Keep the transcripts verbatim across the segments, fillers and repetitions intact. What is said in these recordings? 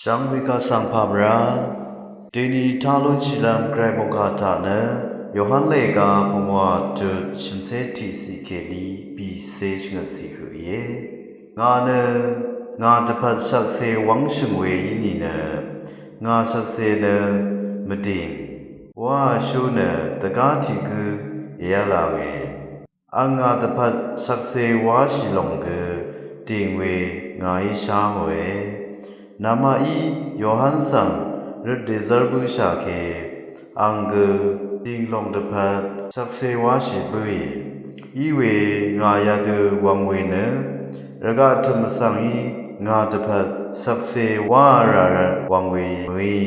Shvngbe kaq svng pàmvrá deni talun shìlvm Gvray mòngkà taq nø Yohan lèga pungwà tut shvmsé tiqsiq kèní bìcé shvngøtsiq høq íe. Ngà nø ngà dvpvt shvkse wv́ngshø̀ng we í nìnø ngà shvkse nø mvdìng wá vshú nø dvgá tiq gǿ èv́la nge. Ang ngà dvpvt shvkse wáshì lòng gø dìng we ngàí shá ngòe. Namaqí Yohan svng røt dèzv́r bǿshà ke ang gø dìng lòng dvpvt shvkse wáshì bǿì. Iwe ngà yadø wvng we nø rvgaq tø̀m vsvng í ngà dvpvt shvkse wá vrà rvt wvng we mø̀í.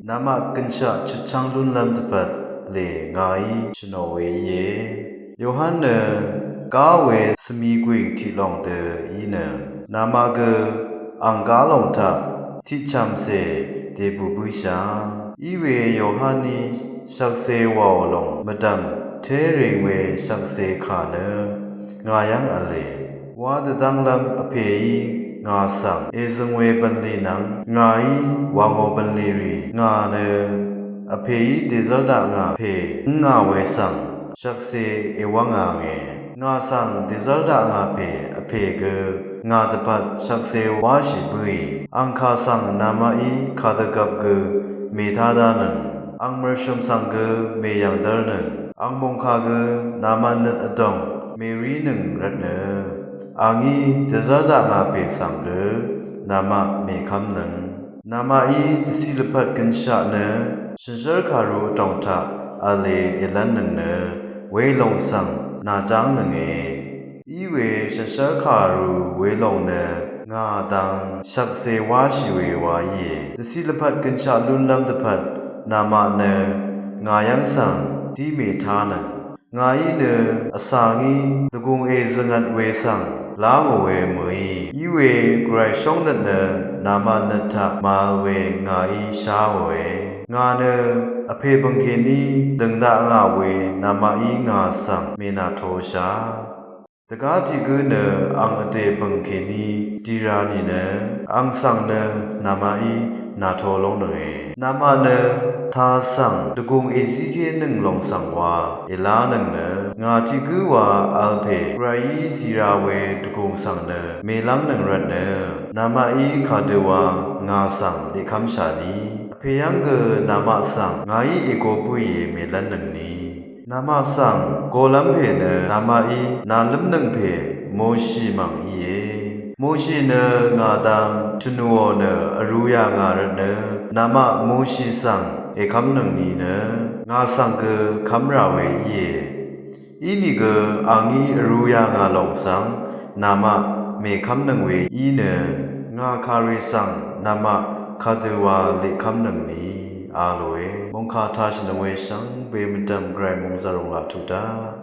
Namaq gønshaq chutchv́ng lúnlv́m dvpvt lè ngàí shvnò we íe. Yohan nø gá we svmi gwìng tiq lòng dø í nø namaq gø ang gá lòng taq tiqchv̀mcè dèbù bǿshà. Iwe Yohaní shvkse wàò lòng mvdv̀m té rìng we shvkse kà nø ngà yv́ng v̄le. Wá dvdv́nglv́m Vpèí ngà svng èzøng we bv̀nlì nvng ngàí wàngò bv̀nlì rì ngà nø Vpèí dèzv́r daq ngà pè ǿngà we svng shvkse èwv́ngà nge. Ngà svng dèzv́r daq ngà pè Vpè gø ngà dvpvt shvkse wáshì bǿì. Ang kà svng namaqí kàdvgvp gø mètá dánøng. Ang mø̀rshø̀m svng gø mèyv̀ng dv́rnøng. Ang mòngkà gø namaq nøt vdòng mèrínøng rvtnø angí dèzv́r daq ngà pè svng gø namaq mèkv́mnøng. Namaqí dvciq lvpat gønshaq nø shànshér kàru vdòng taq v̄le èlv́nnøng nø welòng svng nàjángnønge. Iwe shànshér kàru welòng nø ngà dang shvkse wáshì we wa íe. Dvciq lvpat gønshaq lúnlv́m dvpvt namaq nø ngà yv́ng svng dí mètánøng. Ngàí nø vsvngí dvgùng èzøngvt we svng lá ngò we mø̀í. Iwe Gvray shóngnøt nø namaq nøt taq màvl we ngàí shá ngòe. Ngà nø Vpè bø̀ng kèní dø̀ng daq ngà we namaqí ngà svng mènàtoshà. Dvgá tiq gǿ nø ang vdè bø̀ng kèní dì rà nìnø ang svng nø namaqí nàto lóngnønge. Namaq nø tà svng dvgùng èzíkénøng lòng svng wa èlánøng nø ngà tiq gǿ wa vl pè Gvrayí zì ra we dvgùng svng nø mèlv́ngnøng rvtnø namaqí kadøwa ngà svng leqkv́mshà ni. Vpè yv́ng gø namaq svng ngàí ègo bǿìe mèlv́nnøng ni. Namaq svng golv́m pè nø namaqí nàlǿmnøng pè Moshi mv̀ng íe. Moshi nø ngà dang tvnùò nø vrū yà ngà rvtnø namaq Moshi svng èkv́mnøng ni nø ngà svng gø kv́mrà we íe. Inìgø angí vrū yà ngà lòng svng namaq mèkv́mnøng we í nø ngà kàrì svng namaq kadøwa leqkv́mnøng ni a lòe. Mòngkà tashìnøng we shvngbe mvdv̀m Gvray mòngzv̀r ong laq tuq daq.